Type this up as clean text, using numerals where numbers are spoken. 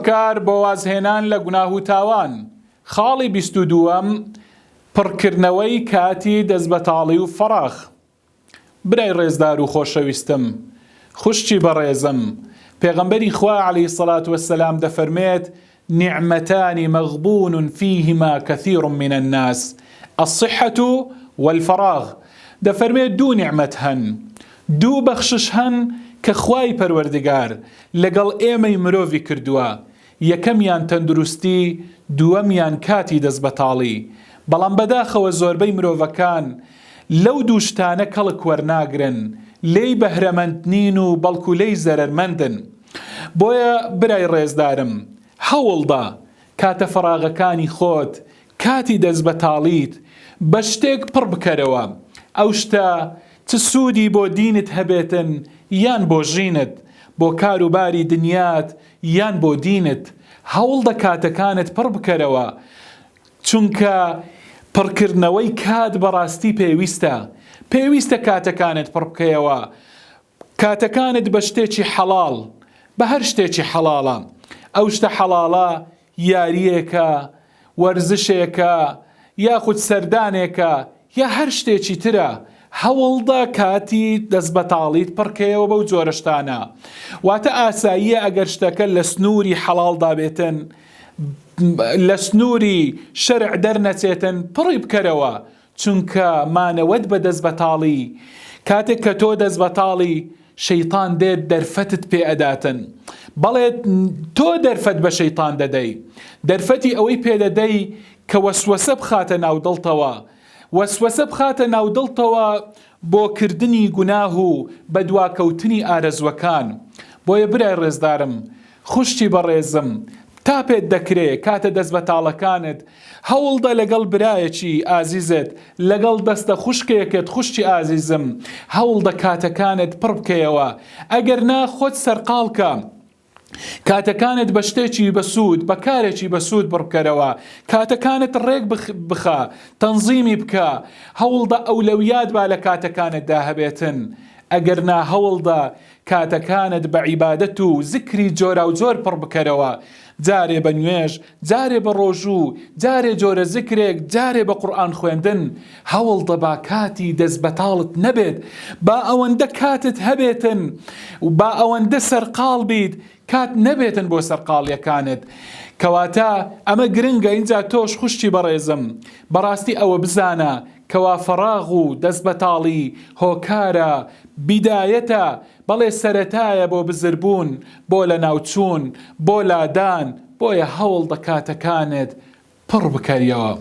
هۆکار بۆ وازهێنان لە گوناه و تاوان. خاڵی 22ەم، پڕکردنەوەی کاتی دەستبەتاڵی و فەراغ. برای ڕێزدار و خۆشەویستم، خوشکی بەڕێزم، پێغەمبەری خوا علیە الصلوە والسلام دەفەرموێت، نعمتان مغبون فیهما کثیر من الناس، الصحة والفراغ، دەفەرموێت دوو نیعمەت هەن، دوو بەخشش هەن کە خوای پەروەردگار لەگەڵ ئێمەی مرۆڤی کردووە، یەکەمیان تەندروستی، دووەمیان کاتی دەستبەتاڵی. بەڵام بەداخەوە زۆربەی مرۆڤەکان لەو دوو شتانە کەڵک وەرناگرن، لێی بەهرەمەند نین و بەڵکو لێی زەرەرمەندن. بۆیە برای ڕێزدارم هەوڵدە کاتە فەراغەکانی خۆت، کاتی دەستبەتاڵیت بە شتێک پڕ بکەرەوە، ئەو شتە چ سوودی بۆ دینت هەبێتن یان بۆ ژینت، بۆ کار و باری دنیات یان بۆ دینت، هەوڵدە کاتەکانت پڕ بکەرەوە، چونکە پڕکردنەوەی کات بەڕاستی پێویستە، پێویستە کاتەکانت پڕ بکەیەوە، کاتەکانت بە شتێکی حەڵاڵ، بە هەر شتێکی حەڵاڵە، ئەو شتە حەڵاڵە یارییەکە، وەرزشێکە، یاخود سەردانێکە، یا هەر شتێکی ترە، هەوڵدە کاتی دەستبەتاڵیت پڕکەیەوە بەو جۆرە شتانە. واتە ئاساییە ئەگەر شتەکە لە سنووری حەڵاڵدا بێتن، لە سنووری شەرع دەرنەچێتن، پڕی بکەرەوە، چونکە مانەوەت بە دەستبەتاڵی، کاتێک کە تۆ دەستبەتاڵی، شەیتان دێت دەرفەتت پێ ئەداتن، بەڵێ تۆ دەرفەت بە شەیتان دەدەی، دەرفەتی ئەوەی پێ دەدەی کە وەسوەسە بخاتە ناو دڵتەوە، وەسوەسە بخاتە ناو دڵتەوە بۆ کردنی گوناه و بەدواکەوتنی ئارەزوەکان، بۆیە برای ڕێزدارم خوشکی بەڕێزم تا پێت دەکرێ کاتە دەست بەتاڵەکانت هەوڵدە لەگەڵ برایەکی ئازیزت لەگەڵ دەستە خوشکێکت خوشکی ئازیزم هەوڵدە کاتەکانت پڕ بکەیەوە ئەگەر نا خۆت سەرقاڵ کە کاتەکانت بە شتێکی بەسوود بە کارێکی بەسوود بڕبکەرەوە کاتەکانت ڕێک بخە تەنزیمی بکە هەوڵدە ئەولەویات با لە کاتەکانتدا هەبێتن ئەگەر نا هەوڵدە کاتەکانت بە عیبادەت و زکری جۆراوجۆر پڕ بکەرەوە، جارێ بە نوێژ، جارێ بە ڕۆژوو، جارێ جۆرە زکرێک، جارێ بە قورئان خوێندن، هەوڵدە با کاتی دەست بەتاڵت نەبێت، با ئەوەندە کاتت هەبێتن و با ئەوەندە سەرقاڵ بیت کات نەبێتن بۆ سەرقاڵیەکانت، کەواتە ئەمە گرنگە، ئینجا تۆش خوشکی بەڕێزم بەڕاستی ئەوە بزانە کەوا فەڕاغ و دەست بەتاڵی هۆکارە، بیدایەتە، بەڵێ سەرەتایە بۆ بزربوون، بۆ لەناوچوون، بۆ لادان، بۆیە هەوڵدە کاتەکانت پڕ بکەریەوە.